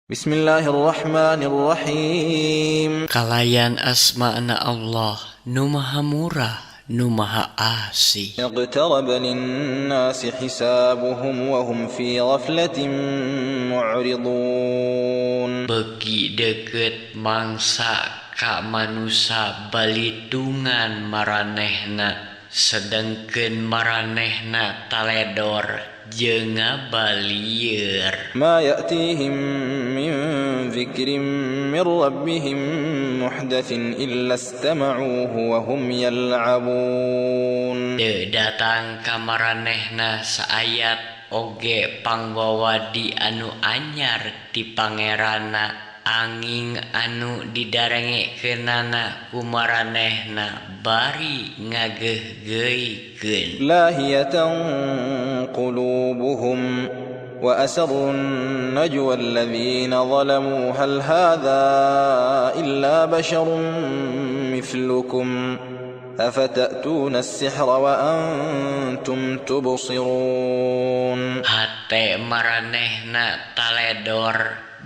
Bismillahirrahmanirrahim. Kalayan asmana Allah nu Maha Murah nu Maha Asih. اقترب للناس حسابهم وهم في غفلة معرضون. Beki deukeut mangsa ka manusa balitungan maranehna, sedengkeun maranehna taledor jeung ngabalieur. ما يأتيهم من ذكر من ربهم محدث إلا استمعوه وهم يلعبون. Teu datang ka maranehna saayat oge pangwawadi anu anyar ti Pangeranna, anging anu didarengekeunana ku maranehna bari ngageuhgeuikeun. لاهية قلوبهم وأسروا النجوى الذين ظلموا هل هذا إلا بشر مثلكم أفتأتون السحر وأنتم تبصرون. Hate maranehna taledor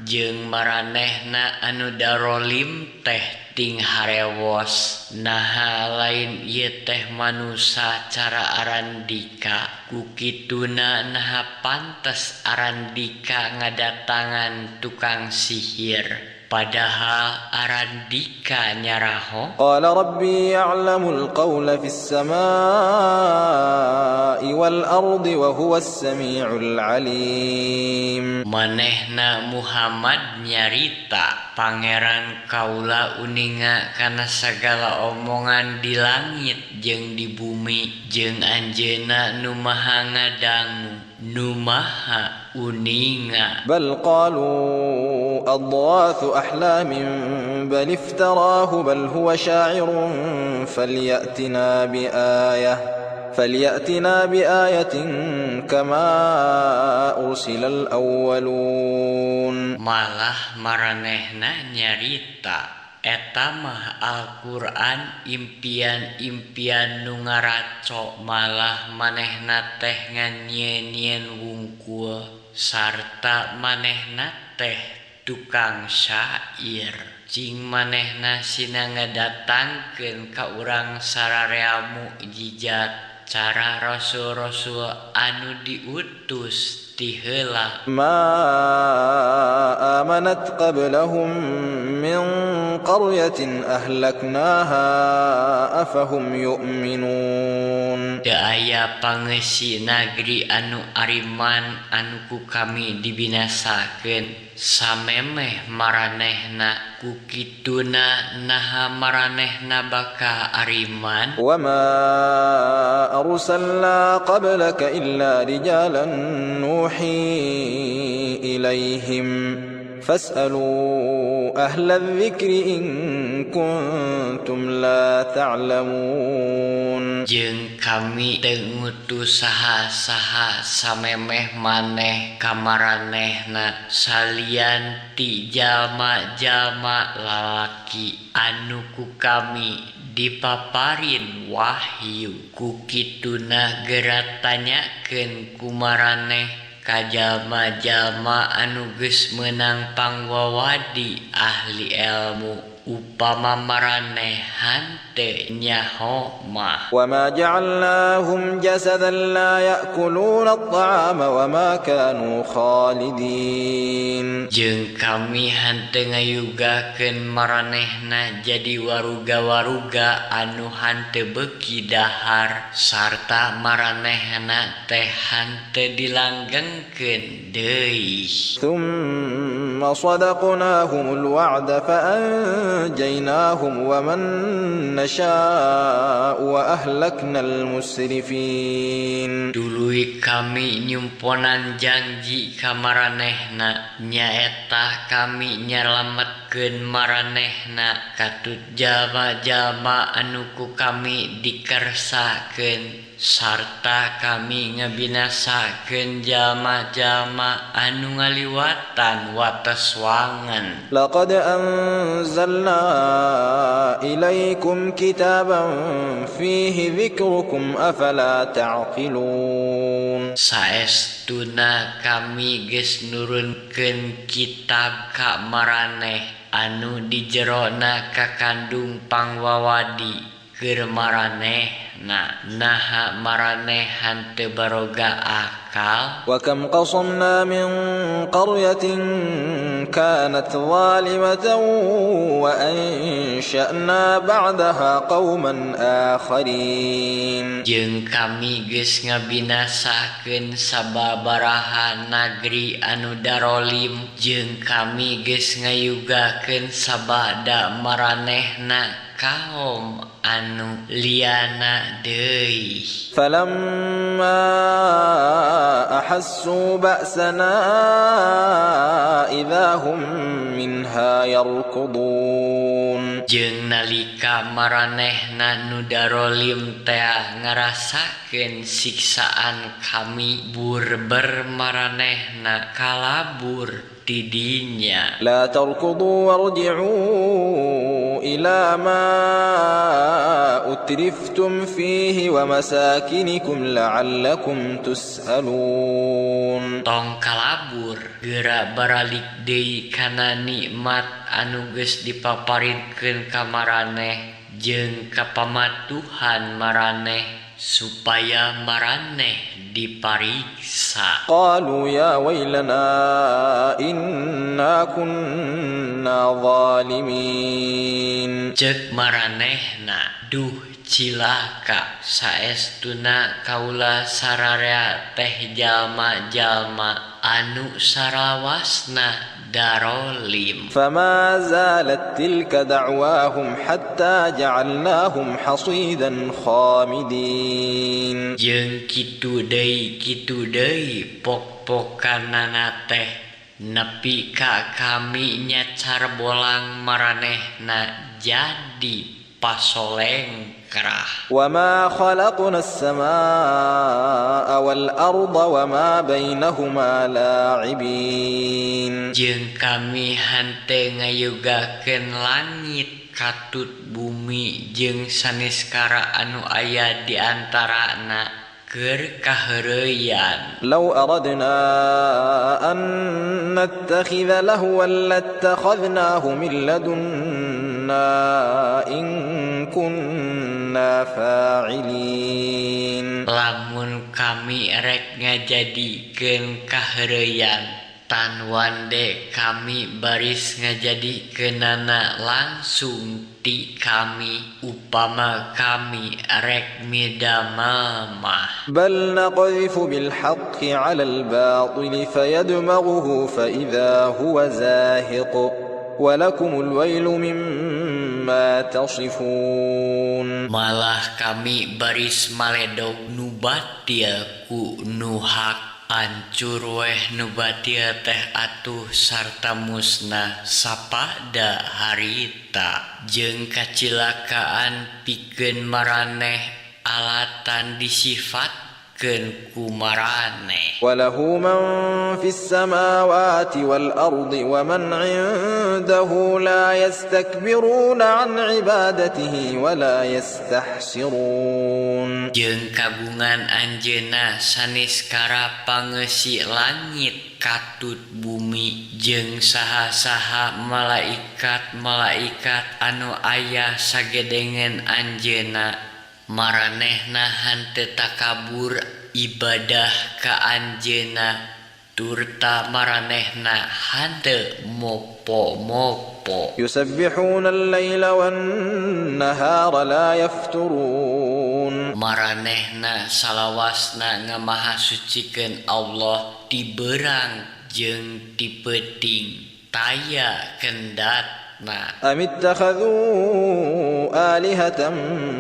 jeung maranehna anu darolim teh ting harewos, naha lain ieu teh manusa cara arandika? Ku kituna naha pantes arandika ngadatangan tukang sihir, padahal arandika nyaraho? قال ربي يعلم القول في السماء والأرض وهو السميع العليم. Manehna Muhammad nyarita, "Pangeran kaula uninga kana sagala omongan di langit jeung di bumi, jeung Anjeunna nu Maha Ngadangu, nu Maha Uninga." بل قالوا أضغاث أحلام بل افتراه بل هو شاعر فليأتنا بآية كما أرسل الأولون. Malah maranehna nyarita, "Eta mah Al-Qur'an impian-impian nu ngaraco, malah manehna teh ngan nyieun-nyieun wungkul, sarta manehna teh tukang syair. Cing manehna sina ngadatangkeun ka urang sararea mukjizat cara rasul-rasul anu diutus ti heula." ما آمنت قبلهم من قرية أهلكناها أفهم يؤمنون. Teu aya pangeusi nagri anu ariman anu ku kami dibinasakeun samemeh maranehna. Ku kituna naha maranehna bakal ariman? وما أرسلنا قبلك إلا رجالا نوحي إليهم فاسألوا أهل الذكر إن كنتم لا تعلمون. Jeung kami teu ngutus saha-saha samemeh maneh ka maranehna salian ti jalma-jalma lalaki anu ku kami dipaparin wahyu. Ku kituna geura tanyakeun ku maraneh ka jalma-jalma anu geus meunang pangwawadi, ahli elmu, upama maraneh henteu nyaho mah. وما جعلناهم جسدا لا يأكلون الطعام وما كانوا خالدين. Jeung kami henteu ngayugakeun maranehna jadi waruga-waruga anu henteu beuki dahar, sarta maranehna teh henteu dilanggengkeun deui. ثم صدقناهم الوعد فأنجيناهم ومن نشاء وأهلكنا المسرفين. Tuluy kami nyumponan janji ka maranehna, nyaeta kami nyalametkeun maranehna katut jalma-jalma anu ku kami dikersakeun, sarta kami ngabinasakeun jalma-jalma anu ngaliwatan wates wangen. لقد أنزلنا إليكم كتابا فيه ذكركم أفلا تعقلون. Saestuna kami geus nurunkeun kitab ka maraneh anu di jerona kakandung pangwawadi keur maranehna naha maraneh henteu baroga akal. Wa kam qasamna min qaryatin kanat zalimatan wa ansha'na ba'daha qauman akharin. Jeung kami geus ngabinasakeun sababaraha nagri anu darolim jeung kami geus ngayugakeun sabada maranehna kaum anu liana deui. Falamma ahassu ba'sana idza hum minha yarkudun. Jeung nalika maranehna nu darolim teh ngarasakeun siksaan kami burber maranehna kalabur tidinya. La tarkudu warji'u ila ma utriftum fihi wa masakinikum la'allakum tus'alun. Tong kalabur geura baralik deui kana nikmat anu geus dipaparinkeun ka maraneh jeung ka pamatuhan maraneh supaya maraneh dipariksa. Qalu ya wailana inna kunna zalimin. Ceuk maranehna, duh cilaka saestuna kaula sararea teh jalma-jalma anu sarawasna darolim. Fama zalat tilka da'wahum hatta ja'alnahum hasidan khamidin. Jeung kitu deui pok-pokanana teh nepi ka kami nyacar bolang maranehna jadi pasolengkrah. Wa ma khalaqna as-samaa'a wal arda wa ma bainahuma la'ibin. Jeung kami henteu ngayugakeun langit katut bumi jeung saneskara anu aya di antarana keur kaheureuyan. Law aradna an nattakhidha lahwan lattakhadhnahu min ladunna in kunna fa'ilin. Lamun kami rek ngajadikeun kaheureuyan tan wande kami baris ngajadikeunana langsung ti kami upama kami rek midamel mah. Bal naqdhifu bil haqqi 'ala al batili fayadmaghuhu fa idza huwa zahiq wa lakumul wailu mimma tasifun. Malah kami baris maledog nu batil ku nu hak. Ancur weh nu batil teh atuh sarta musnah sapada harita. Jeung kacilakaan pikeun maraneh alatan disifatkeun ku maraneh. Walahu man fis samawati wal ardi wa man 'indahu la yastakbiruna 'an ibadatihi wa la yastahsirun. Jeung kagungan anjeunna saneskara pangeusi langit katut bumi jeung saha-saha malaikat-malaikat anu aya sagedengen anjeunna. Maranehna henteu takabur ibadah ka anjeunna turta maranehna henteu mopo-mopo. Yusabbihuna al-laila wan-nahara la yafturun. Maranehna salawasna ngamahasucikeun Allah ti beurang jeung ti peuting taya kendatna. Am ittakhadhu alihatan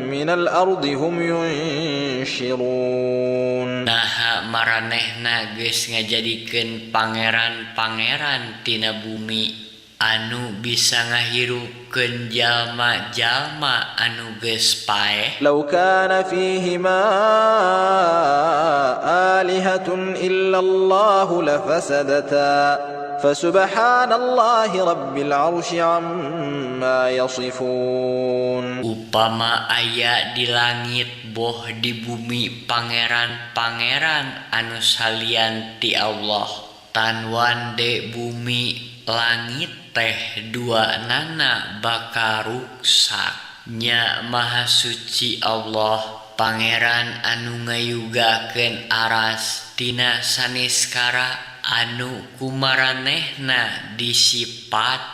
minal ardi hum yunshirun. Naha maranehna geus ngajadikeun pangeran-pangeran tina bumi anu bisa ngahirupkeun jalma-jalma anu geus paeh. Law kana fihima alihatun illallahu lafasadata fasubhanallahi rabbil arsy amma yasifun. Upama aya di langit Boh di bumi pangeran-pangeran anu salian ti Allah. Tanwande bumi langit teh duanana bakal ruksak. Nya Maha Suci Allah, Pangeran anu ngayugakeun aras tina saniskara anu ku maranehna disipatkeun.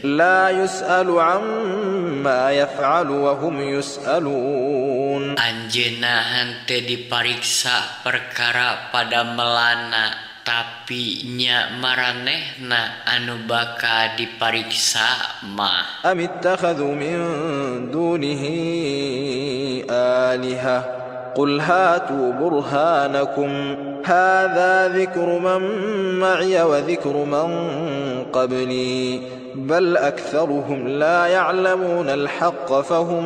لا يسأل عما يفعل وهم يسألون. Anjeunna henteu dipariksa perkara padamelanna, tapi nya maranehna anu bakal dipariksa mah. أم اتخذوا من دونه آلهة قل هاتوا برهانكم هذا ذكر من معي وذكر من قبلي بل أكثرهم لا يعلمون الحق فهم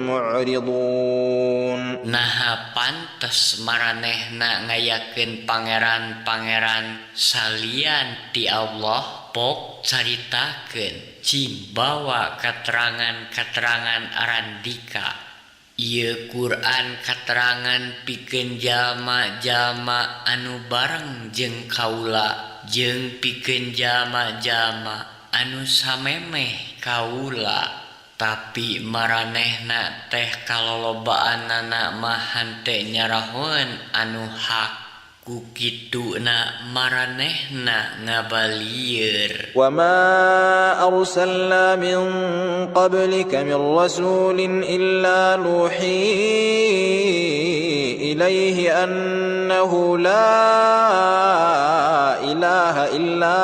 معرضون. Naha pantes maranehna ngayakeun pangeran-pangeran salian ti Allah? Pok caritakeun, cing bawa katerangan-katerangan arandika. Ieu Quran katerangan pikeun jalma-jalma anu bareng jeung kaula jeung pikeun jalma-jalma anu samemeh kaula, tapi maranehna teh kalolobaanana mah henteu nyarahoeun anu hak, ku kituna maranehna ngabalieur. وما أرسلنا من قبلك من رسول إلا نوحي إليه أنه لا إله إلا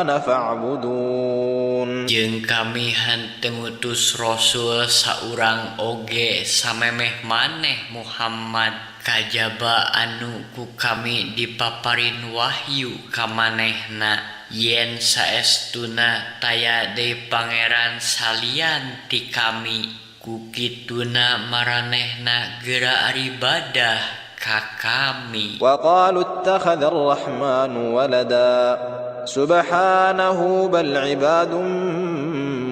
أنا فاعبدون. Jeung kami henteu ngutus rasul saurang oge samemeh maneh Muhammad, kajaba anu ku kami dipaparin wahyu ka manehna yen saestuna taya deui pangeran salian ti kami, ku kituna maranehna geura aribadah ka kami. وقالوا اتخذ الرحمن ولدا سبحانه بل عباد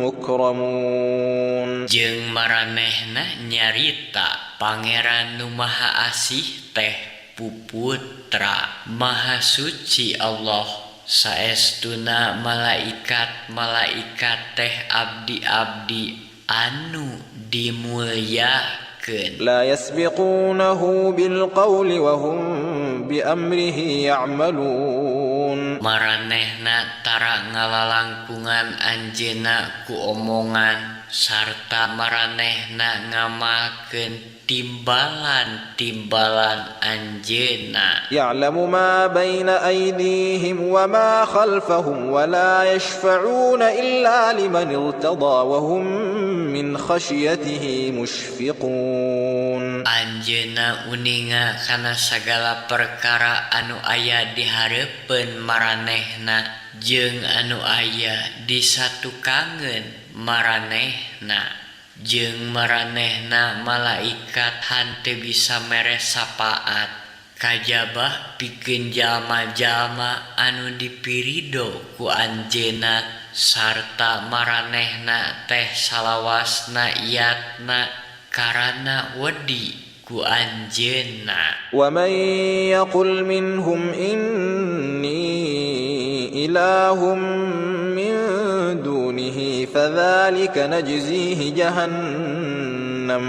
مكرمون. Jeung maranehna nyarita, Pangeran nu Maha Asih teh puputra. Maha Suci Allah, saestuna malaikat-malaikat teh abdi-abdi anu dimulyakeun. لا يسبقونه بالقول وهم بأمره يعملون. Maranehna tara ngalalangkungan anjeunna ku omongan, sarta maranehna ngamalkeun timbalan-timbalan anjeunna. يعلم ما بين أيديهم وما خلفهم ولا يشفعون إلا لمن ارتضى وهم من خشيته مشفقون. Anjeunna uninga kana sagala perkara anu aya di hareupeun maranehna jeung anu aya di satukangeun maranehna, jeung maranehna malaikat henteu bisa mere sapaat kajaba pikeun jalma-jalma anu dipirido ku anjeunna, sarta maranehna teh salawasna iatna karana wedi ku anjeunna. ومن يقل منهم إني إله من دونه فذلك نجزيه جهنم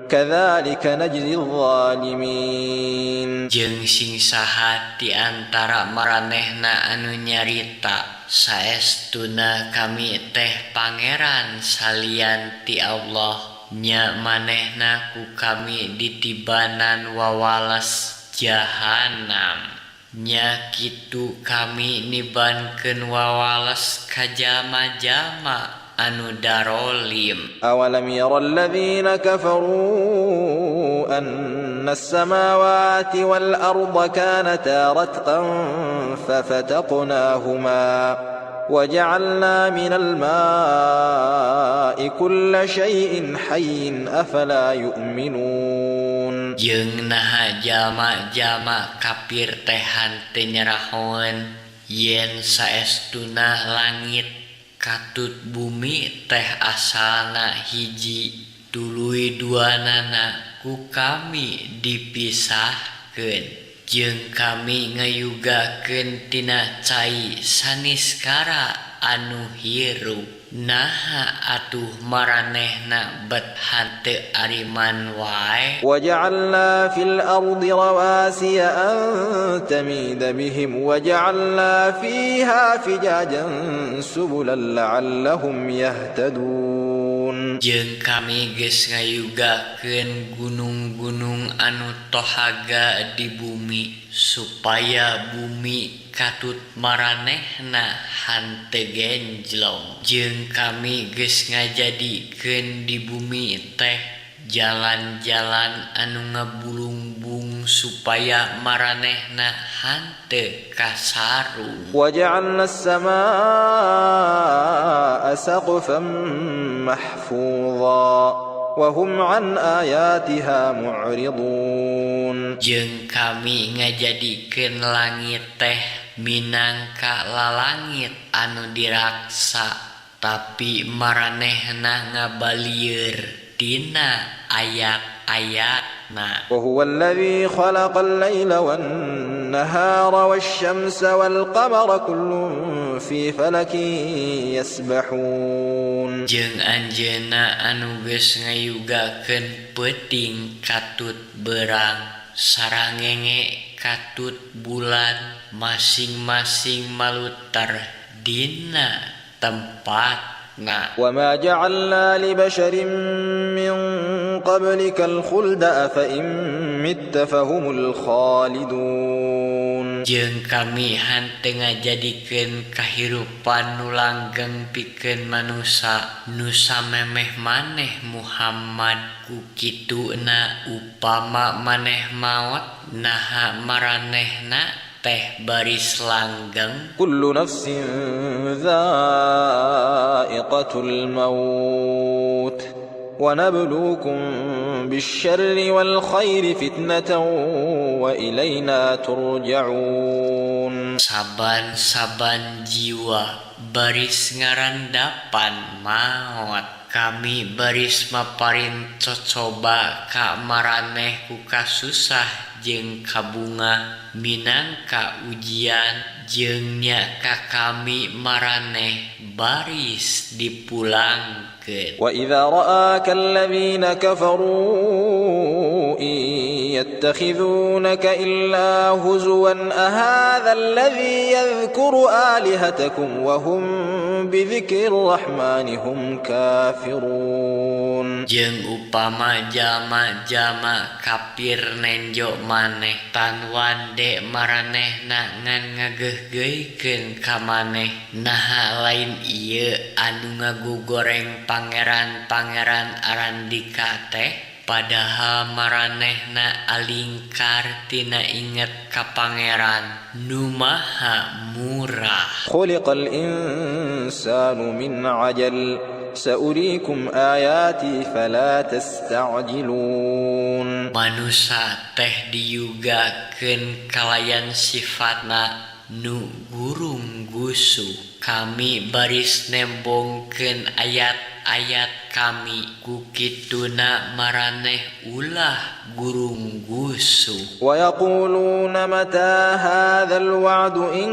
كذلك نجزي الظالمين. Jeung sing saha di antara maranehna anu nyarita, "Saestuna kami teh pangeran salian ti Allah," nya manehna ku kami ditibanan wawales jahanam. Nya kitu kami nibankeun wawales ka jalma-jalma anu darolim. أولم ير الذين كفروا أن السماوات والأرض كانتا رتقا ففتقناهما وجعلنا من الماء كل شيء حي أفلا يؤمنون. Jeung naha jalma-jalma kafir teh henteu nyarahoeun yen saestuna langit katut bumi teh asalna hiji, Tuluy duanana ku kami dipisahkeun. Jeung kami ngayugakeun tina cai saniskara anu hirup. Naha atuh maranehna bet henteu ariman wae? وجعلنا في الأرض رواسي أن تميد بهم وجعلنا فيها فجاجا سبلا لعلهم يهتدون. Jeung kami geus ngayugakeun gunung-gunung anu tohaga di bumi supaya bumi katut maranehna henteu genjlong. Jeung kami geus ngajadikeun di bumi teh jalan-jalan anu ngabulungbung supaya maranehna henteu kasarung. وجعلنا السماء سقفا محفوظا وهم عن آياتها معرضون. Jeung kami ngajadikeun langit teh minangka lalangit anu diraksa, tapi maranehna ngabalieur tina ayat-ayatna. وهو الذي خلق الليل والنهار والشمس والقمر كل في فلك يسبحون. Jeung Anjeunna anu geus ngayugakeun peuting katut beurang, sarangenge katut bulan, masing-masing maluter dina tempatna. وما جعلنا لبشر من قبلك الخلد أفإن مت فهم الخالدون. Jeung kami henteu ngajadikeun kahirupan nu langgeng pikeun manusa nu samemeh maneh Muhammad. Ku kituna upama maneh maot, naha maranehna teh baris langgeng? كل نفس ذائقة الموت ونبلوكم بالشر والخير فتنة وإلينا ترجعون. Saban-saban jiwa baris ngarandapan maot. Kami baris maparin cocoba ka maraneh ku kasusah jeung kabungah minangka ujian, jeung nya ka kami maraneh baris dipulangkeun. وإذا رآك الذين كفروا إن يتخذونك إلا هزوا أهذا الذي يذكر آلهتكم وهم بذكر الرحمن هم كافرون. Jeung upama jalma-jalma kafir nenjo maneh, tanwande maranehna ngan ngageuhgeuhkeun ka maneh, naha lain ieu anu ngagugoreng pangeran-pangeran arandika teh, padahal maranehna alingkar tina inget ka Pangeran nu Maha Murah. خلق الإنسان من عجل سأريكم آياتي فلا تستعجلون. Manusa teh diyugakeun kalayan sifatna nu gurung gusuh. Kami baris nembongkeun ayat-ayat kami, ku kituna maraneh ulah gurung gusuh. ويقولون متى هذا الوعد إن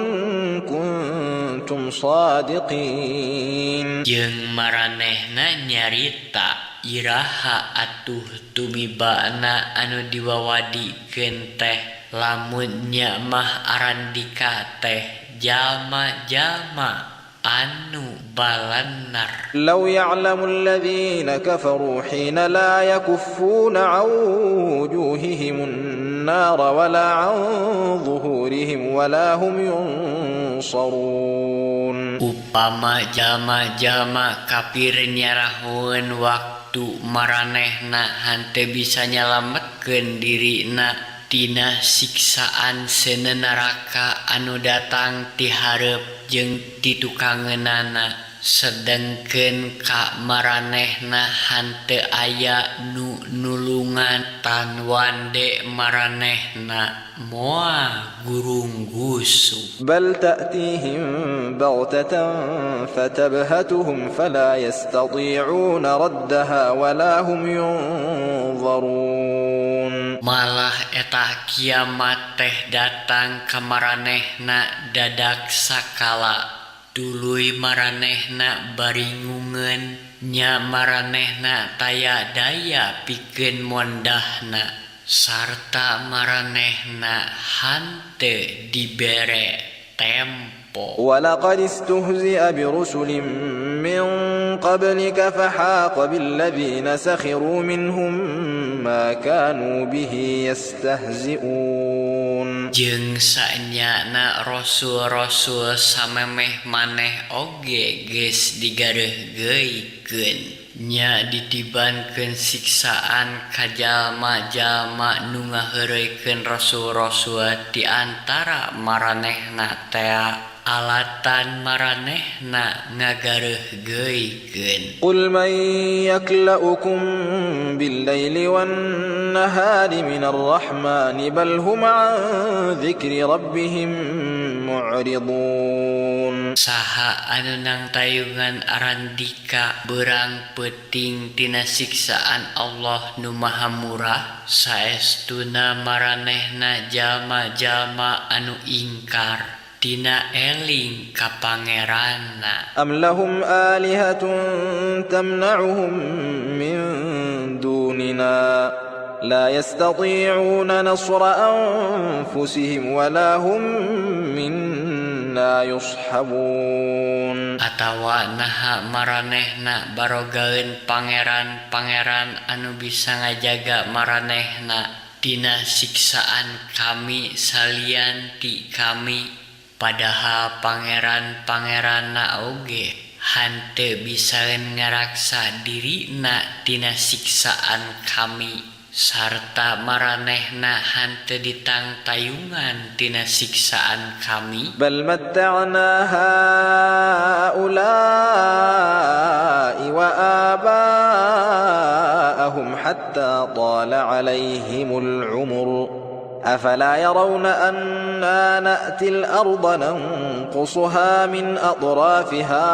كنتم صادقين. Jeung maranehna nyarita, iraha atuh tumibana anu diwawadikeun teh, lamun nya mah arandika teh jalma-jalma anu balener. لو يعلم الذين كفروا حين لا يكفون عن وجوههم النار ولا عن ظهورهم ولا هم ينصرون. Upama jalma-jalma kafir nyarahoeun waktu maranehna henteu bisa nyalametkeun dirina tina siksaan seuneu neraka anu datang ti hareup jeung ti tukangeunana. Sedengkeun ka maranehna henteu aya nu nulungan tan wande maranehna moal gurunggusu. بل تأتيهم بغتة فتبهتهم فلا يستطيعون ردها ولا هم ينظرون. Malah eta kiamat teh datang ka maranehna dadak sakala tuluy maranehna baringungeun nya maranehna taya daya pikeun mondahna sarta maranehna henteu dibere tempo. ولقد استهزئ برسل من قبلك فحاق بالذين سخروا منهم ما كانوا به يستهزئون. Jeung saenyana rasul-rasul samemeh maneh oge geus digareuhgeuikeun nya ditibankeun siksaan ka jalma-jalma nu ngaheureuykeun rasul-rasul di antara maranehna tea alatan maranehna ngagareuhgeuikeun. قل من يكلؤكم بالليل والنهار من الرحمن بل هم عن ذكر ربهم معرضون. Saha anu nangtayungan arandika beurang peuting tina siksaan Allah nu Maha Murah? Saestuna maranehna jalma-jalma anu ingkar tina eling ka Pangeranna. أم لهم آلهة تمنعهم من دوننا لا يستطيعون نصر أنفسهم ولا هم منا يصحبون. Atawa naha maranehna barogaeun pangeran-pangeran anu bisa ngajaga maranehna tina siksaan kami salian ti kami, padahal pangeran-pangeranna oge henteu bisaeun ngaraksa dirina tina siksaan kami sarta maranehna henteu ditangtayungan tina siksaan kami. بل متعنا هؤلاء وآباءهم حتى طال عليهم العمر أفلا يرون أنا نأتي الأرض ننقصها من أطرافها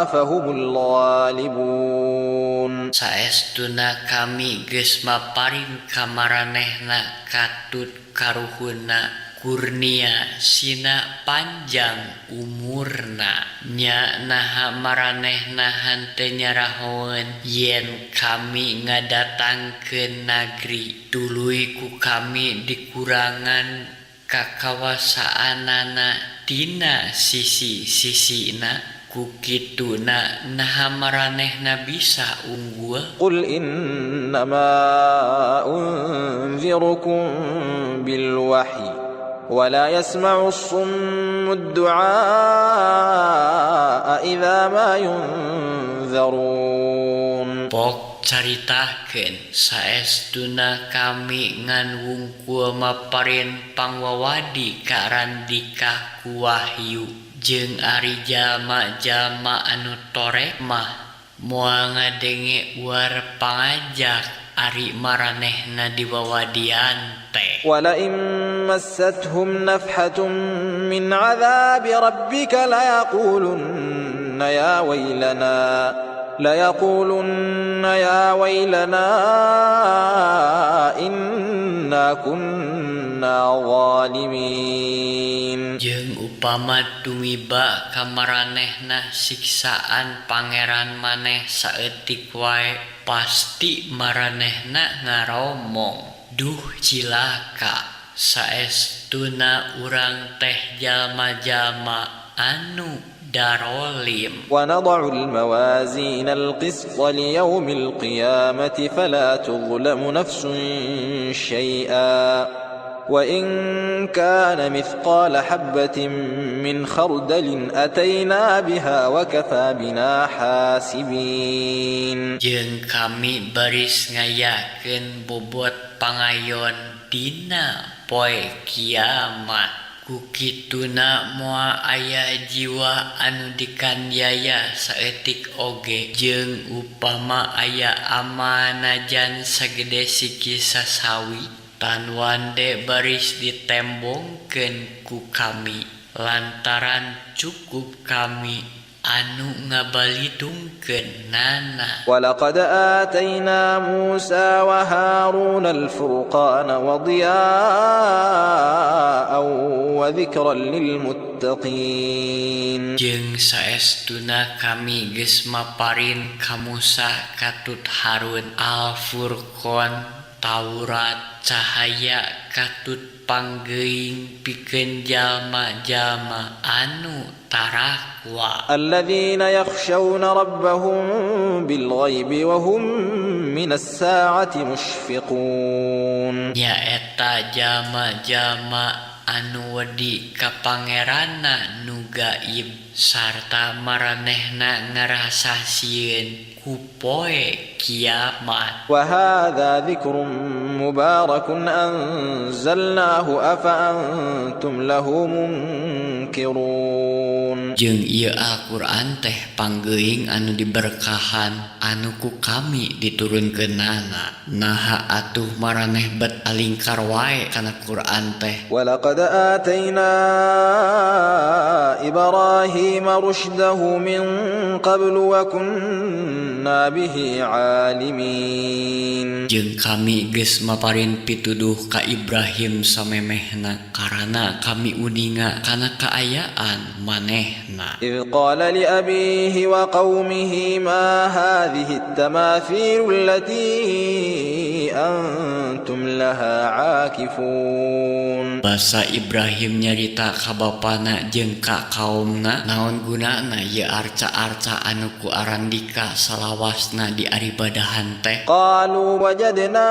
أفهم الغالبون. Saestuna kami geus maparin ka maranehna katut karuhunna kurnia sina panjang umurna nya naha maranehna henteu nyarahoeun yen kami ngadatangkeun nagri tuluy ku kami dikurangan kakawasaanana tina sisi-sisina ku kituna naha maranehna bisa unggul. قل إنما أنذركم بالوحي ولا يسمع الصم الدعاء إذا ما ينذرون. Pok caritakeun saestuna kami ngan wungkul maparin pangwawadi ka randika ku wahyu jeung ari jalma-jalma anu torek mah moal ngadenge uar pangajak ari maranehna diwawadian teh. ولئن مستهم نفحة من عذاب ربك ليقولن يا ويلنا إنا كنا ظالمين. Jeung upama tumiba ka maranehna siksaan Pangeran maneh saeutik wae pasti maranehna ngaromong, "Duh cilaka, saestuna urang teh jalma-jalma anu darolim." ونضع الموازين القسط ليوم القيامة فلا تظلم نفس شيئا وإن كان مثقال حبة من خردل أتينا بها وكفى بنا حاسبين. Jeung kami baris ngayakeun bobot pangayon dina poe kiamat. Ku kituna moal aya jiwa anu dikaniaya saeutik oge jeung upama aya amal najan sagede siki sasawi tanwande baris ditembongkeun ku Kami lantaran cukup Kami anu ngabalidungkeunana. ولقد آتينا موسى وهارون الفرقان وضياء وذكرا للمتقين. Jeung saestuna Kami geus maparin ka Musa katut Harun Al-Furqan, Taurat, cahaya katut panggeuing pikeun jalma-jalma anu tarakwa. الذين يخشون ربهم بالغيب وهم من الساعة مشفقون. Nyaeta jalma-jalma anu wedi ka Pangeranna nu gaib sarta maranehna ngarasa sieun ku poe kiamat. وهذا ذكر مبارك أنزلناه أفأنتم له منكرون. Jeung ieu Al-Qur'an teh panggeuing anu diberkahan anu ku Kami diturunkeunana. Naha atuh maraneh bet alingkar wae kana Qur'an teh? ولقد آتينا إبراهيم رشده من قبل وكنا به عالمين. Jeung Kami geus maparin pituduh ka Ibrahim samemehna karana Kami uninga kana kaayaan manehna. إذ قال لأبيه وقومه ما هذه التماثيل التي أنتم لها عاكفون. Basa Ibrahim nyarita ka bapana jeung ka kaumna, naon gunana ieu arca-arca anu ku arandika salawasna diaribadahan teh? قالوا وجدنا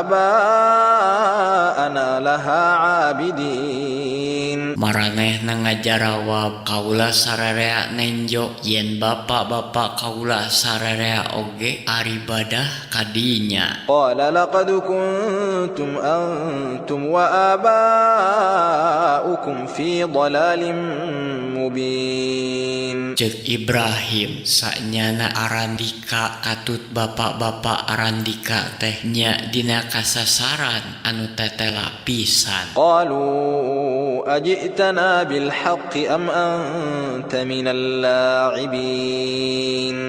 آباءنا لها عابدين. Maranehna ngajarawab, kaula sararea nenjo yen bapa-bapa kaula sararea oge aribadah kadinya. قال لقد كنتم أنتم وآباؤكم في ضلال مبين. Cek Ibrahim, sanyana arandika katut bapak-bapak arandika teh nya dina kasasaran anu tetela pisan. قالوا أجئتنا بالحق أم أنت من اللاعبين.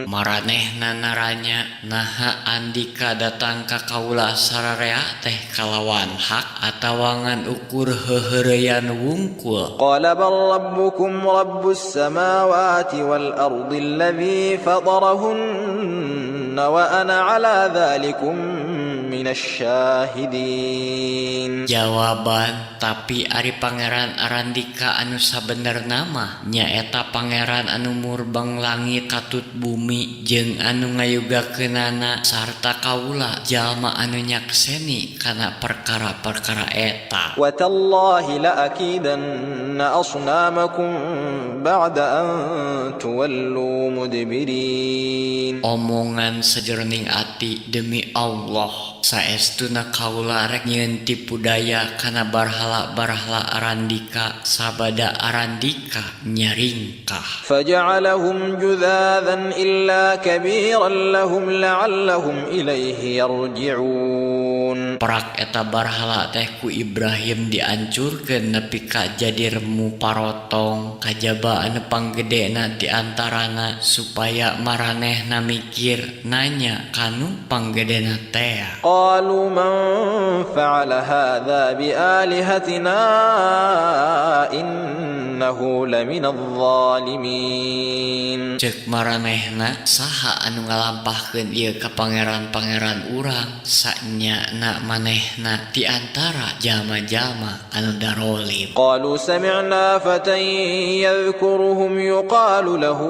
Maranehna naranya, naha andika datang ka kaula sararea teh kalawan hak atawa ngan ukur heuheureyan wungkul? قال بل ربكم رب السماوات والأرض الذي فطرهن وأنا على ذلكم من الشاهدين. Jawaban, tapi ari Pangeran arandika anu sabenerna mah nyaeta Pangeran anu murbeng langit katut bumi jeung anu ngayugakeunana, sarta kaula jalma anu nyakseni kana perkara-perkara eta. وتالله لأكيدن أصنامكم بعد أن تولوا مدبرين. Omongan sajeroning ati, demi Allah, saestuna kaula rek nyieun tipu daya kana barhala-barhala arandika sabada arandika nyaringkah. فجعلهم جذاذا إلا كبيرا لهم لعلهم إليه يرجعون. Prak eta barhala teh ku Ibrahim diancurkeun nepi ka jadi remu parotong kajaba anu panggedena di antarana, supaya maranehna mikir nanya kanu panggedena tea. قالوا من فعل هذا بآلهتنا إنه لمن الظالمين. Cek maranehna, saha anu ngalampahkeun ieu ka pangeran-pangeran urang? Sanyana manehna di antara jalma-jalma anu darolim. قالوا سمعنا فتى يذكرهم يقال له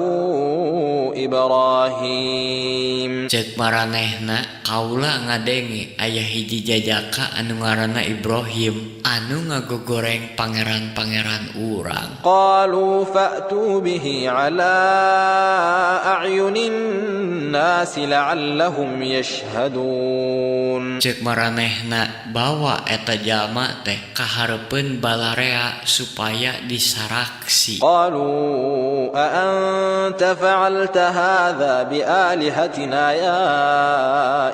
إبراهيم. Cek maranehna, Kaula ngadenge aya hiji jajaka anu ngaranna Ibrahim anu ngagogoreng pangeran-pangeran urang. Qalu fa'tu bihi ala a'yunin nasi la'allahum yashhadun. Ceuk maranehna bawa eta jalma teh ka hareupeun balarea supaya disaraksi. Qalu a anta fa'alta hadza bi alihatina ya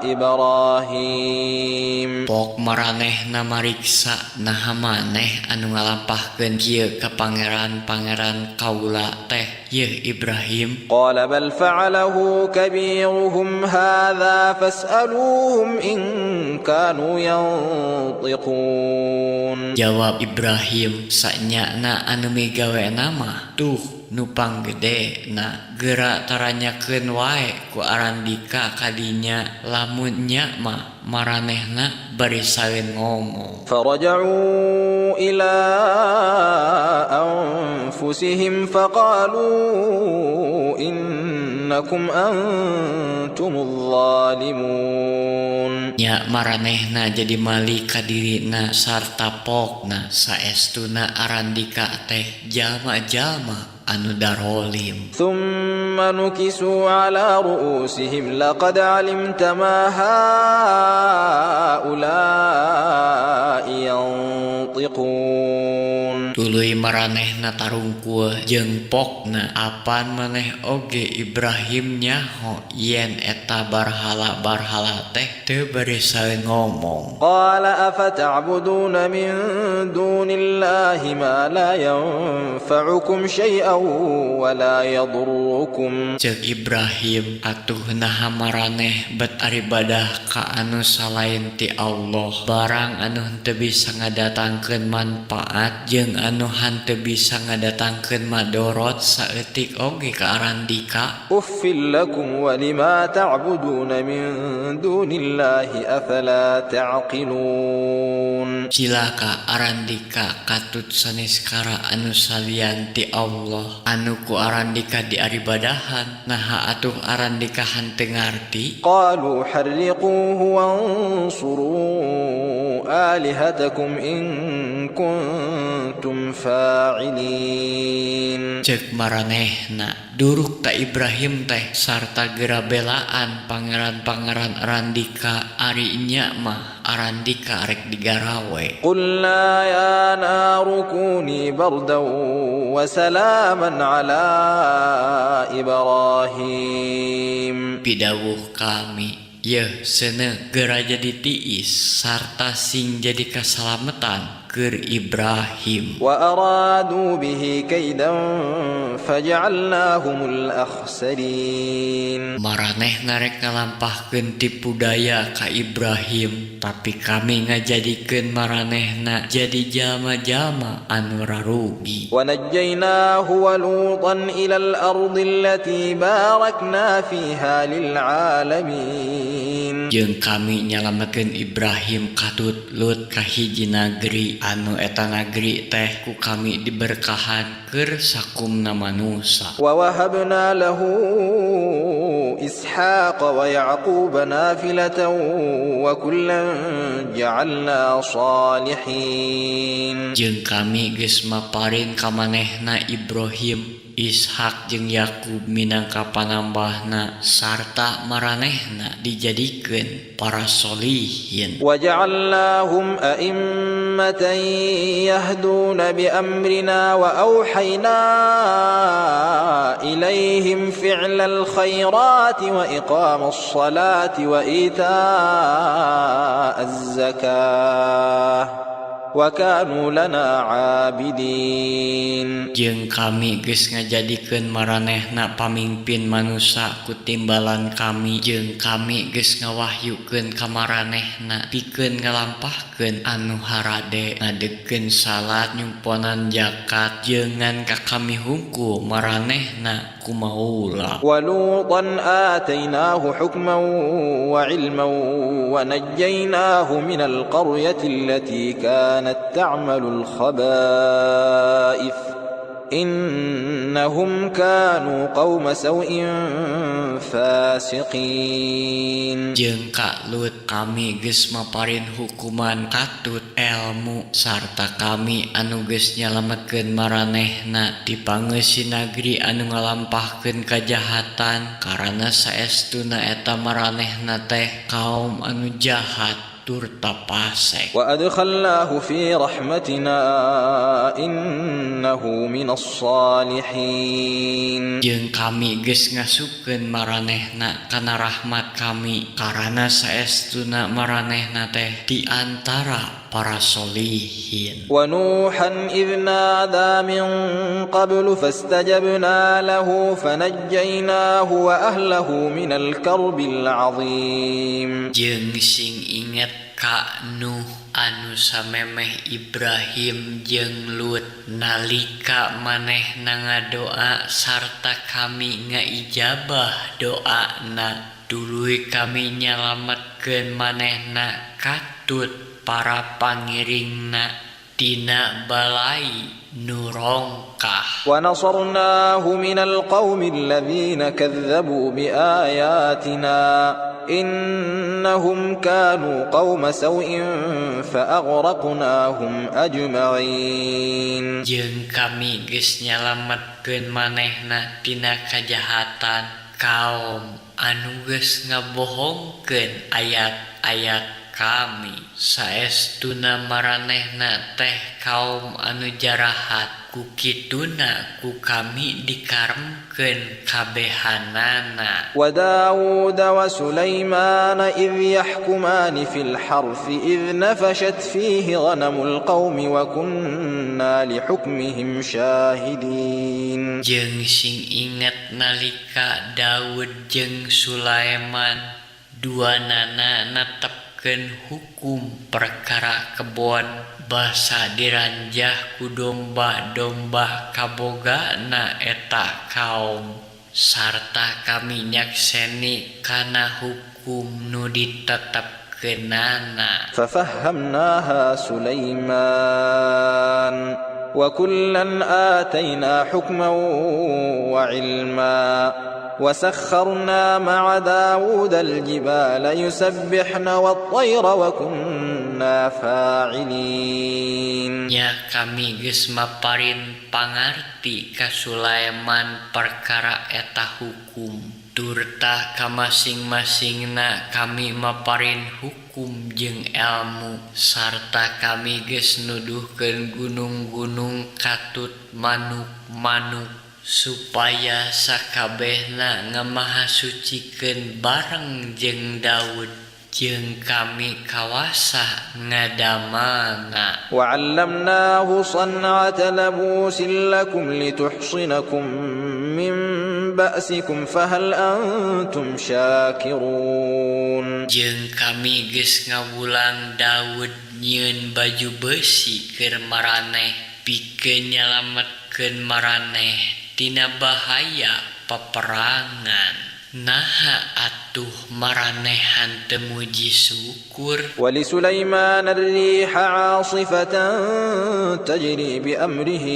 Ibrahim. Pok maranehna mariksa naha maneh anu ngalampahkeun kieu ka pangeran-pangeran kaula teh yeuh Ibrahim. Qala bal fa'alahu kabiruhum hadza fas'aluhum in kanu yantiqun. Jawab Ibrahim sanyana anu migawena mah tuh nu panggede na geura taranyakeun wae ku Arandika kadinya lamun nya mah maranehna bari saeun ngomong. Faraja'u ila anfusihim faqalu innakum antumuz zalimun. Nya maranehna jadi mali ka dirina sarta pokna saestuna Arandika teh jalma-jalma anu darolim. Thumma nukisu ala ru'usihim laqad alimta ma haula'i yantiqun. Tuluy maranehna tarungkul jeung pokna apan maneh oge Ibrahim nyaho yen eta barhala-barhala teh teu bari saeun ngomong. Qala afata'buduna min dunillahi ma la yanfa'ukum syai'an wa la yadurrukum. Ceuk Ibrahim atuh naha maraneh bet aribadah ka anu salain ti Allah barang anu henteu bisa ngadatangkeun manfaat jeung anu henteu bisa ngadatangkeun madorot saeutik oge ka Arandika. Uffil lakum wa lima ta'buduna min dunillahi afala ta'qilun. Cilaka Arandika katut saneskara anu salian ti Allah anu ku Arandika diaribadahan naha atuh Arandika henteu ngarti. Qalu harriquhu wansuru alihatakum in kuntum fa'ilin. Ceuk maranehna duruk ta Ibrahim teh sarta geura belaan pangeran-pangeran Arandika ari nya mah Arandika arek digarawe. Qulna ya naru kuni bardan wa salaman ala Ibrahim. Pidawuh kami yeuh seuneu geura jadi tiis sarta sing jadi kasalametan keur Ibrahim. Wa aradu bihi kaidan faj'alnahumul akhsarin. Maraneh narek ngalampahkeun tipu daya ka Ibrahim tapi kami ngajadikeun maranehna jadi jalma-jalma anu rarugi. Wa najjaynahu wa Lutan ila al-ardi allati barakna fiha lil alamin. Jeung kami nyalametkeun Ibrahim katut Lut ka hiji nagri anu eta nagri teh ku kami diberkahan keur sakumna manusa. Wa wahabna lahu Ishaqa wa Yaquba nafilatan wa kullan ja'alna salihin. Jeung kami geus maparin ka manehna Ibrahim, Ishak jeung Yakub minangka panambahna sarta maranehna dijadikeun para solihin. Wa ja'alnahum a'immatan yahduna bi amrina wa auhayna ilaihim fi'lal khairati wa iqamas salati wa ita'az zakah wa kanu lana abidin. Jeung kami geus ngajadikeun maranehna pamimpin manusa ku timbalan kami jeung kami geus ngawahyukeun ka maranehna pikeun ngalampahkeun anu harade ngadegkeun salat nyumponan zakat jeung ngan ka kami hungkul maranehna kumaula. Wa Lutan atainahu hukman wa ilman wa najjaynahu minal qaryati allati kanat ta'malul khaba'ith إنهم كانوا قوم سوء فاسقين. Jeung ka Lut kami geus maparin hukuman katut elmu sarta kami anu geus nyalametkeun maranehna ti pangeusi nagri anu ngalampahkeun kajahatan karana saestuna eta maranehna teh kaum anu jahat turta fasek. وأدخلناه في رحمتنا إنه من الصالحين. Jeung kami geus ngasupkeun maranehna kana rahmat kami karana saestuna maranehna teh di antara para solihin. ونوحا إذ نادى من قبل فاستجبنا له فنجيناه وأهله من الكرب العظيم. Jeung sing inget ka Nuh anu samemeh Ibrahim jeung Lut nalika manehna ngadoa sarta kami ngaijabah doana tuluy kami nyalametkeun manehna katut para pangiringna tina balai nu rongkah. ونصرناه من القوم الذين كذبوا بآياتنا إنهم كانوا قوم سوء فأغرقناهم أجمعين. Jeung kami geus nyalametkeun manehna tina kajahatan kaum anu geus ngabohongkeun ayat-ayat kami, saestuna maranehna teh kaum anu jarahat, ku kituna ku kami dikaremkeun kabehanana. وداود وسليمان إذ يحكمان في الحرث إذ نفشت فيه غنم القوم وكنا لحكمهم شاهدين. Jeung sing inget nalika Daud jeung Sulaiman duanana netepkeun hukum perkara kebon basa diranjah ku domba-domba kabogana eta kaum sarta kami nyakseni kana hukum nu ditetepkeunana. ففهمناها سليمان وكلا آتينا حكما وعلما وسخرنا مع داود الجبال يسبحن والطير وكنا فاعلين. Nya kami geus maparin pangarti ka Sulaiman perkara eta hukum turta ka masing-masingna kami maparin hukum jeung elmu sarta kami geus nuduhkeun gunung-gunung katut manuk-manuk supaya sakabehna ngamahasucikeun bareng jeung Daud jeung kami kawasa ngadamalna. وعلمناه صنعة لبوس لكم لتحصنكم من بأسكم فهل أنتم شاكرون. Jeung kami geus ngawulang Daud nyieun baju besi keur maraneh pikeun nyalametkeun maraneh tina bahaya peperangan, naha atuh maraneh henteu muji syukur? ولسليمان الريح عاصفة تجري بأمره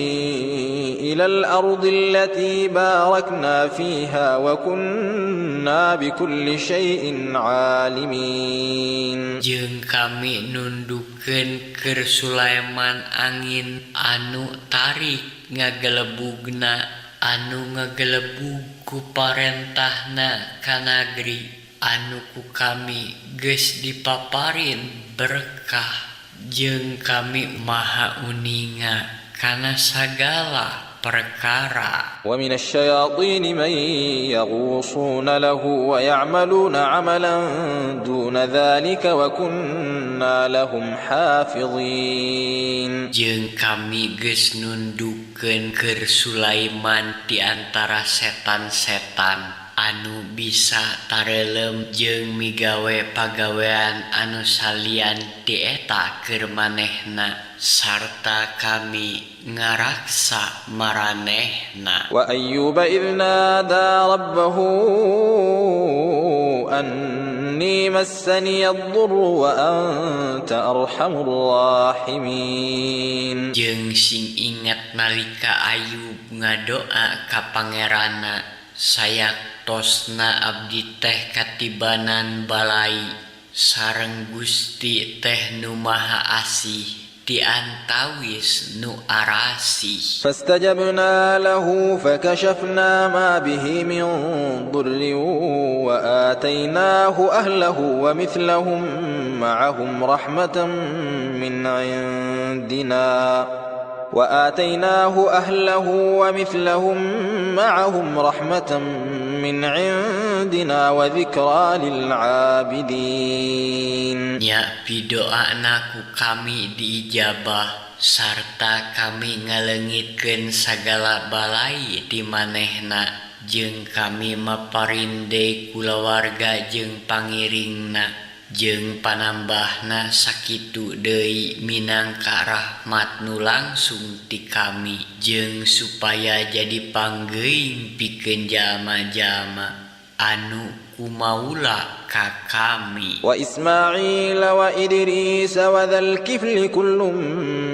إلى الأرض التي باركنا فيها وكنا بكل شيء عالمين. Jeung kami nundukeun keur Sulaiman angin anu tarik ngagelebugna anu ngagelebug ku parentahna ka nagri anu ku kami geus dipaparin berkah jeung kami maha uninga kana sagala perkara. ومن الشياطين من يغوصون له ويعملون عملا دون ذلك وكنا لهم حافظين. Jeung kami geus nundukeun keur Sulaiman di antara setan-setan anu bisa tarelem jeung migawe pagawean anu salian ti eta keur manehna sarta kami ngaraksa maranehna. وأيوب إذ نادى ربه أني مسني الضر وأنت أرحم الراحمين. Jeung sing inget nalika Ayub Ngadoa ka Pangeranna, "Sayaktosna abdi teh katibanan balai sareng Gusti teh nu Maha Asih ti antawis nu arasih." فاستجبنا له فكشفنا ما به من ضر وآتيناه أهله ومثلهم معهم رحمة من عندنا وآتيناه أهله ومثلهم معهم رحمة من عندنا وذكرى للعابدين. Nya pidoana ku kami diijabah sarta kami ngaleungitkeun sagala balai di manehna jeung kami maparin deui kulawarga jeung pangiringna jeung panambahna sakitu deui minangka rahmat nu langsung ti kami jeung supaya jadi panggeuing pikeun jalma-jalma anu kumaula ka kami. وإسماعيل وإدريس وذا الكفل كل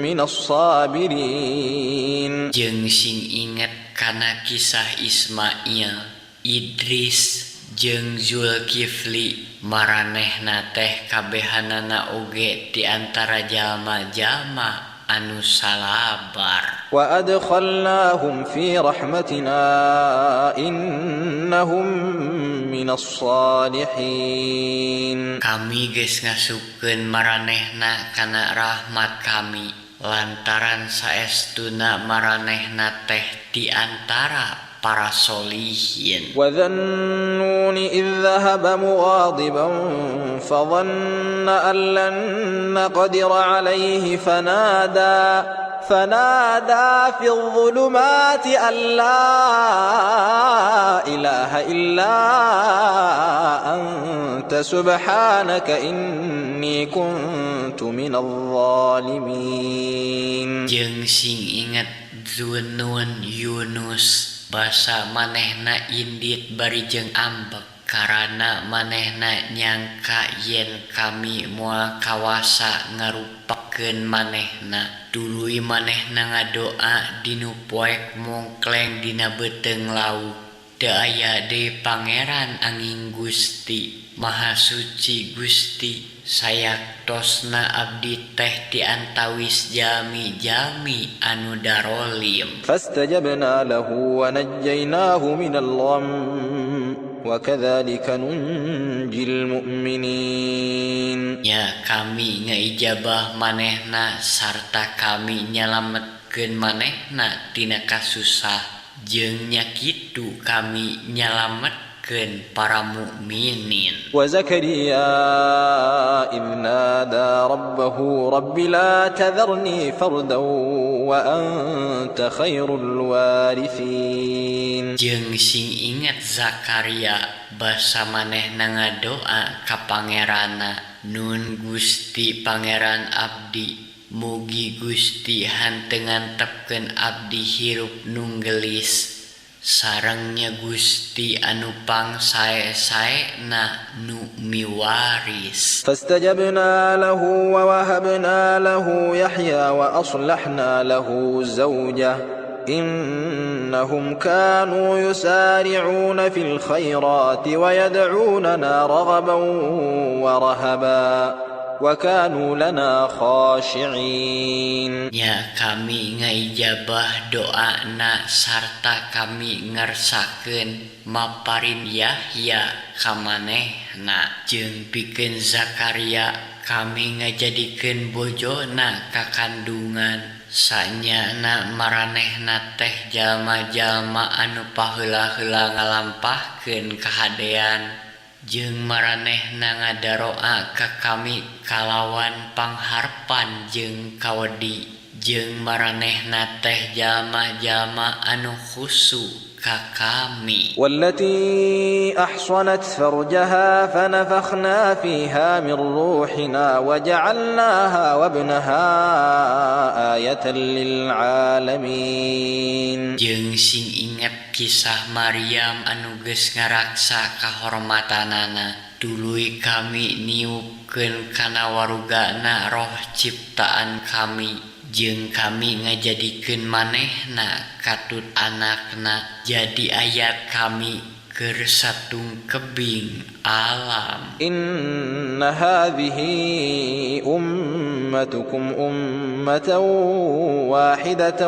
من الصابرين. Jeung sing inget kana kisah Ismail, Idris jeung Zulkifli, maranehna teh kabehanana oge ti antara jalma-jalma anu salabar. وأدخلناهم في رحمتنا إنهم من الصالحين. Kami geus ngasupkeun maranehna kana rahmat kami lantaran saestuna maranehna teh ti antara para solihin. وذا النون إذ ذهب مغاضبا فظن أن لن نقدر عليه فنادى في الظلمات أن لا إله إلا أنت سبحانك إني كنت من الظالمين. Jeung sing inget Zunun Yunus basa manehna indit bari jeung ambek karana manehna nyangka yen kami moal kawasa ngarupakeun manehna, tuluy manehna ngadoa dinu poek mongkleng dina beuteung laut, "Teu aya deui pangeran anging Gusti. Maha Suci Gusti, sayaktosna abdi teh ti antawis jalmi-jalmi anu darolim." فاستجبنا له ونجيناه من الغم وكذلك ننجي المؤمنين. Nya kami ngaijabah manehna sarta kami nyalametkeun manehna tina kasusah jeung nya kitu kami nyalametkeun para mukminin. وزكريا إذ نادى ربه رب لا تذرني فردا وأنت خير الوارثين. Jeung sing inget Zakaria basa manehna ngadoa ka Pangeranna, "Nun Gusti Pangeran abdi, mugi Gusti henteu ngantepkeun abdi hirup nunggelis sareng nya Gusti anu pangsae-saena nu miwaris." فاستجبنا له ووهبنا له يحيى وأصلحنا له زوجه إنهم كانوا يسارعون في الخيرات ويدعوننا رغبا ورهبا وكانوا لنا خاشعين. Nya kami ngaijabah doana sarta kami ngersakeun maparin Yahya ka manehna jeung pikeun Zakaria kami ngajadikeun bojona kakandungan. Sanyana maranehna teh jalma-jalma anu paheula-heula ngalampahkeun kahadean jeung maranehna ngadaroa ka kami kalawan pangharpan jeung kawedi jeung maranehna teh jalma-jalma anu khusu ka kami. والتي أحصنت فرجها فنفخنا فيها من روحنا وجعلناها وابنها آية للعالمين. Jeung sing inget kisah Maryam anu geus ngaraksa kahormatanana, tuluy kami niupkeun kana warugana roh ciptaan kami. Jeung kami ngajadikeun manehna katut anakna jadi ayat kami keur satungkebing alam. إن هذه أمتكم أمة واحدة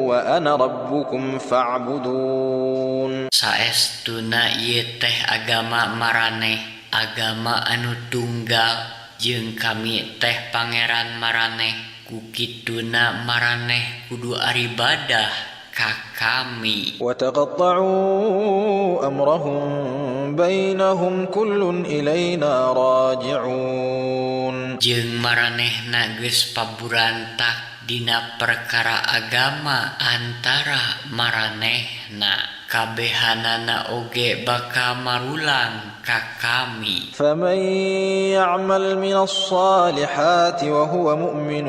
وأنا ربكم فاعبدون. Saestuna ieu teh agama maraneh, agama anu tunggal, jeung kami teh pangeran maraneh. Ku kituna maraneh kudu aribadah ka kami. وتقطعوا أمرهم بينهم كل إلينا راجعون. Jeung maranehna geus paburantak dina perkara agama antara maranehna, kabehanana oge bakal marulang ka kami. فمن يعمل من الصالحات وهو مؤمن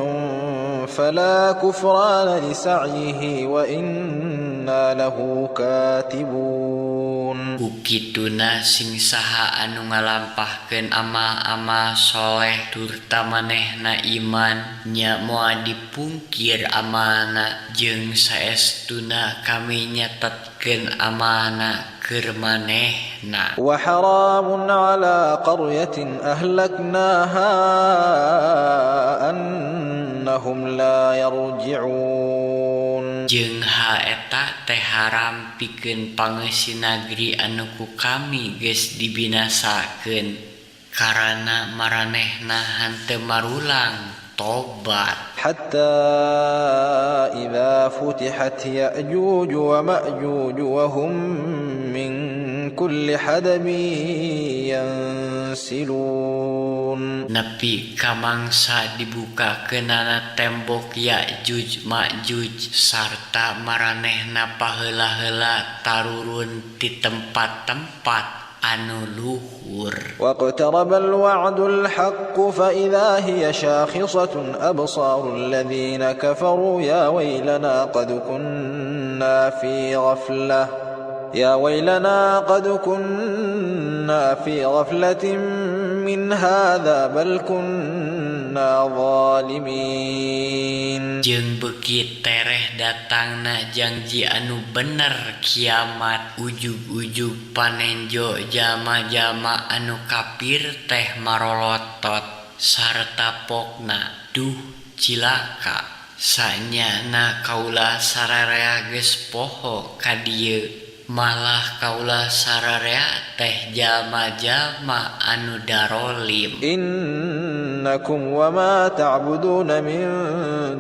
فلا كفران لسعيه وإنا له كاتبون. Ku kituna sing saha anu ngalampahkeun amal-amal soleh turta manehna iman, nya moal dipungkir amalna, jeung saestuna kami nyatetkeun amalna keur manehna. وحرام على قرية أهلكناها أنهم لا يرجعون. Jeung hal eta teh haram pikeun pangeusi nagri anu ku kami geus dibinasakeun, karana maranehna henteu marulang tobat. حتى إذا فتحت يأجوج ومأجوج وهم من كل حدب ينسلون. Nepi ka mangsa dibukakeunana tembok Ya'juj Ma'juj sarta maranehna paheula-heula tarurun ti tempat-tempat anu luhur. واقترب الوعد الحق فإذا هي شاخصة أبصار الذين كفروا يا ويلنا قد كنا في غفلة من هذا بل كنا ظالمين. Jeung beuki tereh datangna janji anu bener kiamat, ujug-ujug panenjo jalma-jalma anu kafir teh marolotot sarta pokna, "Duh, cilaka, sanyana kaula sararea geus poho ka dieu, malah kaula sararea teh jalma-jalma anu darolim." إنكم وما تعبدون من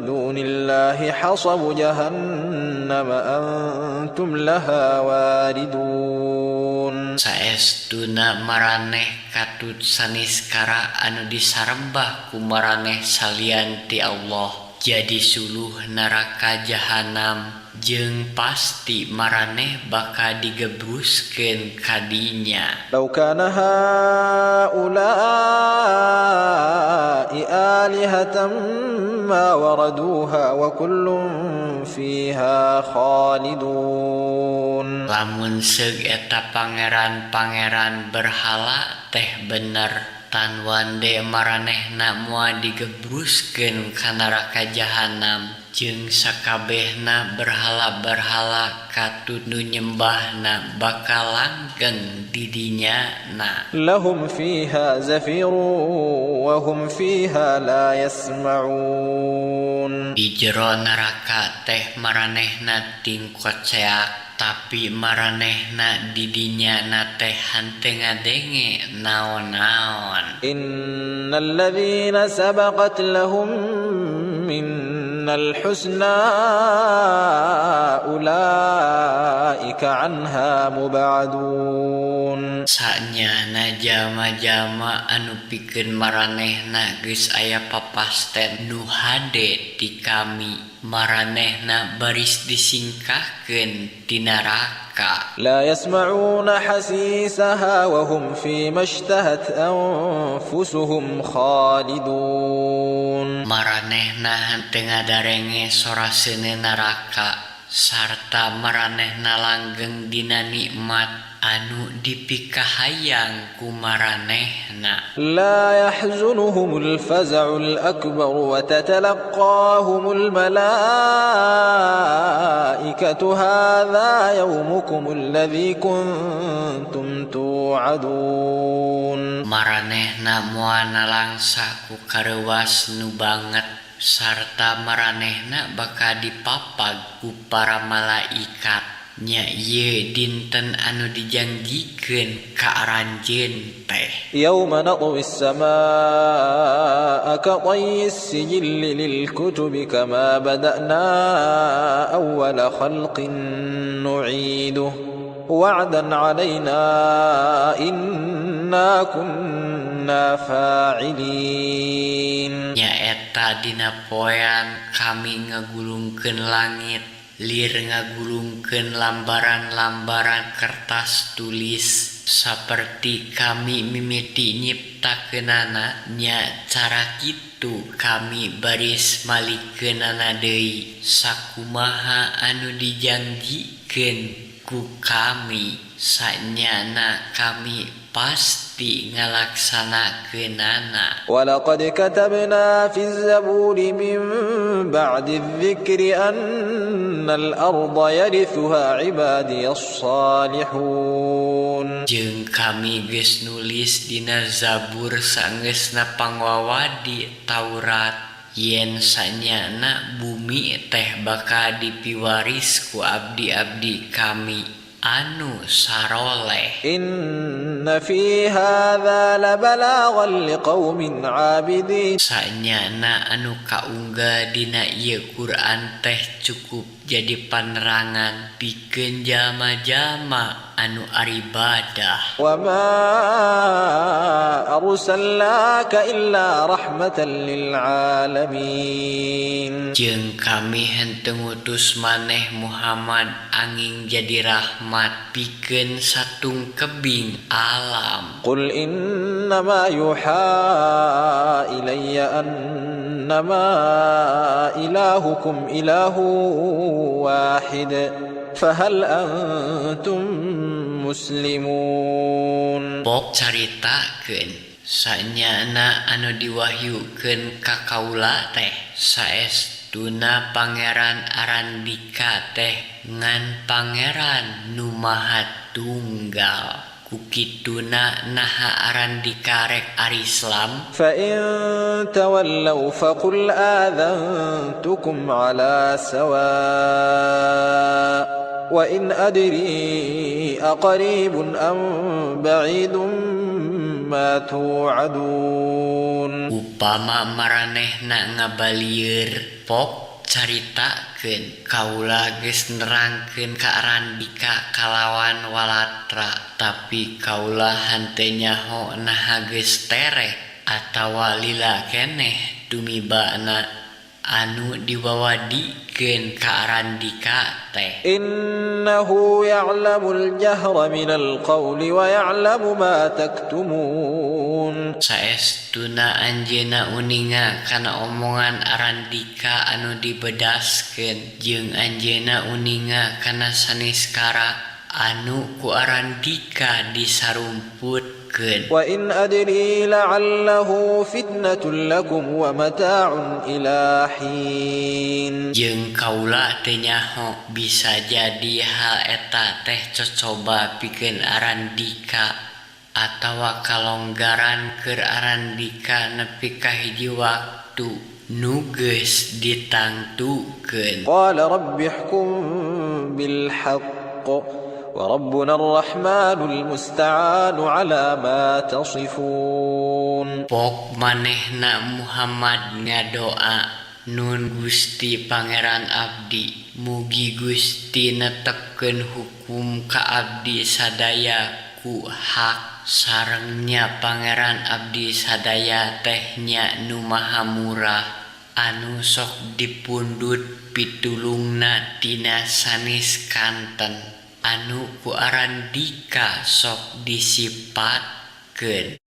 دون الله حصب جهنم أنتم لها واردون. Saestuna maraneh katut saniskara anu disarembah ku maraneh salian ti Allah jadi suluh neraka jahanam, jeung pasti maraneh bakal digebruskeun ka dinya. لو كان هؤلاء آلهة ما وردوها وكل فيها خالدون. Lamun seug eta pangeran-pangeran berhala teh bener, tan wande maranehna moal digebruskeun ka neraka jahanam, jeung sakabehna berhala-berhala katut nu nyembahna bakal langgeng di dinya na. لهم فيها زفير وهم فيها لا يسمعون. Di jero neraka teh maranehna tingkoceak, tapi maranehna di dinya na teh henteu ngadenge naon-naon. إن الذين سبقت لهم منا الحسنى أولئك عنها مبعدون. Sanyana jalma-jalma anu pikeun maranehna geus aya papasten nu hade ti kami, maranehna baris disingkahkeun ti neraka. لا يسمعون حسيسها وهم فيما اشتهت أنفسهم خالدون. Maranehna henteu ngadarenge sora seuneu neraka. Sarta maranehna langgeng dina nikmat anu dipikahayang ku maranehna. لا يحزنهم الفزع الأكبر وتتلقاهم الملائكة هذا يومكم الذي كنتم توعدون. Maranehna moal nalangsa ku kareuwas nu banget sarta maranehna bakal dipapag ku para malaikat, nya ieu dinten anu dijanjikeun ka aranjeun teh. يوم نطوي السماء كطي السجل للكتب كما بدأنا أول خلق نعيده وعدا علينا إنا كنا فاعلين. Nyaeta dina poean kami ngagulungkeun langit lir ngagulungkeun lambaran-lambaran kertas tulis saperti kami mimiti nyiptakeunana, nya cara kitu kami baris malikeunana deui sakumaha anu dijanjikeun ku kami, sanyana kami pasti ngalaksanakeunana. ولقد كتبنا في الزبور من بعد الذكر أن الأرض يرثها عبادي الصالحون. Jeung kami geus nulis dina Zabur saenggeusna pangwawadi Taurat yen sanyana bumi teh bakal dipiwaris ku abdi-abdi kami anu saroleh. إن في هذا لبلاغا لقوم عابدين. Sanyana anu kaunggal dina ieu Quran teh cukup jadi panerangan pikeun jalma-jalma anu aribadah. وما أرسلناك إلا رحمة للعالمين. Jeung kami henteu ngutus maneh Muhammad anging jadi rahmat pikeun satungkebing alam. قل إنما يوحى إلي أنما إلهكم إله واحد فهل أنتم مسلمون. Pok caritakeun, sanyana anu diwahyukeun ka kaula teh saestuna Pangeran Arandika teh ngan Pangeran nu Maha Tunggal, ku kituna naha Arandika rek arislam? فإن تولوا فقل آذنتكم على سواء وإن أدري أقريب أم بعيد ما توعدون. Upama maranehna ngabalieur, pok caritakeun kaula geus nerangkeun ka Arandika kalawan walatra, tapi kaula henteu nyaho naha geus tereh atawa lila keneh tumibana anu diwawadikeun ka Arandika teh. إنه يعلم الجهر من القول ويعلم ما تكتمون. Saestuna anjeunna uninga kana omongan Arandika anu dibedaskeun jeung anjeunna uninga kana saniskara anu ku Arandika disarumputkeun. وإن أدري لعله فتنة لكم ومتاع إلى حين. Jeung kaula teu nyaho, bisa jadi hal eta teh cocoba pikeun Arandika atawa kalonggaran keur Arandika nepi ka hiji waktu nu geus ditangtukeun. قال رب احكم بالحق وربنا الرحمن المستعان على ما تصفون. Pok manehna Muhammad ngadoa, "Nun Gusti Pangeran abdi, mugi Gusti netepkeun hukum ka abdi sadaya ku hak, sareng nya Pangeran abdi sadaya teh nya nu Maha Murah anu sok dipundhut pitulungna tina sanes kanten anu ku Arandika sok disipatkeun."